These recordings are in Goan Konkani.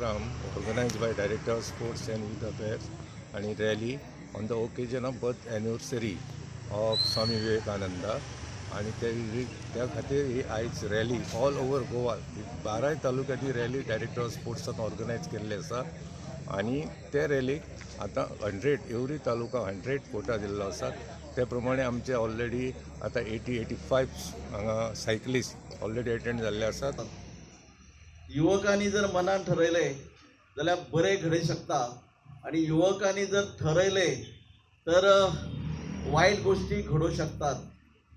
program organized by Director of Sports and Youth Affairs आणि rally on the occasion of birth anniversary of Swami Vivekananda. आणि ते त्या खातीर ही आयज रॅली ऑल ओवर गोवा बाराय तालुक्यात ही रॅली डायरेक्टर ऑफ स्पोर्ट्सान ऑर्गनायज केल्ली आसा. आणि ते रॅलीक आतां 100, एवरी तालुका 100 कोटा दिल्लो आसा. ते प्रमाणे आमचे ऑलरेडी आतां 80-85 हांगा सायकलिस्ट ऑलरेडी अटेंड जाल्ले आसात. युवकांनी जर मनान ठरयलें जाल्यार बरें घडूंक शकता आणि युवकांनी जर ठरयलें तर वायट गोष्टी घडोवंक शकतात.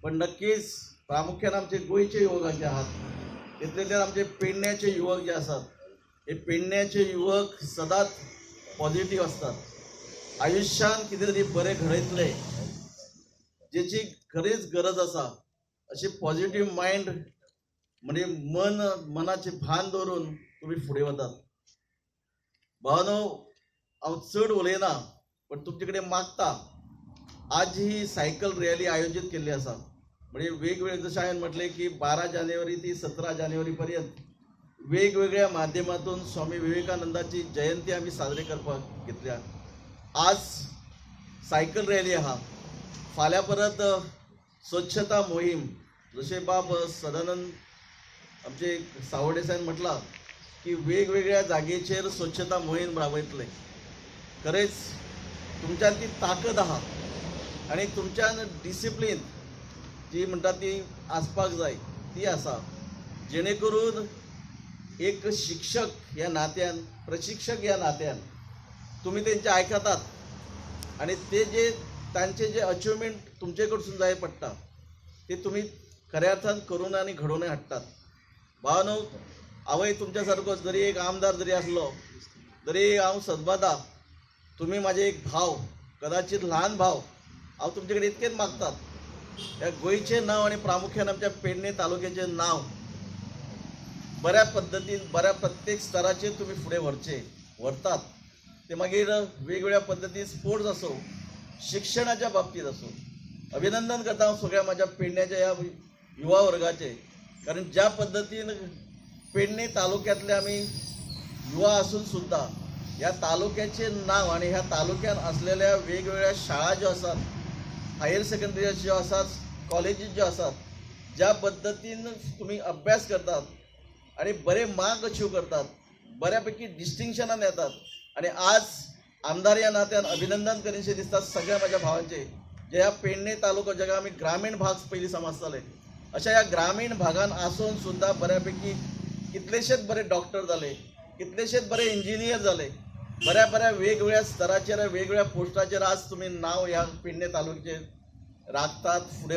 पण नक्कीच प्रामुख्यान आमचे गोंयचे युवक जे आहात, तितूंतल्यान आमचे पेडण्याचे युवक जे आसात, हे पेडण्याचे युवक सदांच पॉझिटिव्ह आसतात. आयुश्यान कितें तरी बरें घडयतले जेची खरीच गरज आसा, अशी पॉझिटिव्ह मायंड म्हणजे मन मनाचे भान दवरून तुमी फुडें वतात. भावानो, हांव चड उलयना, पण तुमचे कडेन मागता. आज ही सायकल रॅली आयोजीत केल्ली आसा, म्हणजे वेगवेगळे, जशें हांवें म्हटलें की 12 जानेवारी ती 17 जानेवारी पर्यंत वेगवेगळ्या माध्यमातून स्वामी विवेकानंदाची जयंती आमी साजरी करपाक घेतल्या. आज सायकल रॅली आहा, फाल्यां परत स्वच्छता मोहीम. जशें बाब सदानंद आमचे सावडे साहेब म्हटलां की वेगवेगळ्या जागेचेर स्वच्छता मोहीम राबयतले. खरेंच तुमच्यात ती ताकद आहा आणि तुमच्यान डिसिप्लीन जी म्हणटा ती आसपाक जाय ती आसा, जेणे करून एक शिक्षक ह्या नात्यान, प्रशिक्षक ह्या नात्यान तुमी तेंचे आयकतात आणि ते जे तांचे जे अचिवमेंट तुमचे कडसून जाय पडटा ते तुमी खऱ्या अर्थान करून आनी घडोवन हाडटात. भावानो, हांवय तुमच्या सारको जरी एक आमदार जरी आसलो तरी हांव सदबादा तुमी म्हाजे एक भाव, कदाचित ल्हान भाव. हांव तुमचे कडेन इतकेंच मागतात, ह्या गोंयचें नांव आनी प्रामुख्यान आमच्या पेडणे तालुक्याचें नांव बऱ्या पद्दतीन बऱ्या प्रत्येक स्तराचेर तुमी फुडें व्हरचें, व्हरतात. ते मागीर वेगवेगळ्या पद्दतीन स्पोर्ट्स आसूं, शिक्षणाच्या बाबतीत आसूं. अभिनंदन करता हांव सगळ्या म्हाज्या पेडण्याच्या ह्या युवा वर्गाचे, कारण ज्या पद्दतीन पेडणे तालुक्यांतले आमी युवा आसून सुद्दां ह्या तालुक्याचें नांव आनी ह्या तालुक्यान आसलेल्या वेगवेगळ्या शाळा ज्यो आसात, हायर सेकंडरी ज्यो आसात, कॉलेजीस ज्यो आसात, ज्या पद्दतीन तुमी अभ्यास करतात आणि बरे मार्क अचीव करतात, बऱ्यापैकी डिस्टिंक्शनान येतात आणि आज आमदार या नात्यान अभिनंदन करीनशें दिसता सगळ्या म्हाज्या भावांचे, जे ह्या पेडणे तालुको जेका आमी ग्रामीण भाग पयलीं समजताले, अशा ह्या ग्रामीण भागान आसून सुद्दां बऱ्यापैकी कितलेशेच बरे डॉक्टर जाले, कितलेशेच बरे इंजिनियर जाले, बऱ्या बऱ्या वेगवेगळ्या स्तराचेर, वेगवेगळ्या पोस्टाचेर आज तुमी नांव ह्या पेडणे तालुक्याचेर राखतात, फुडें.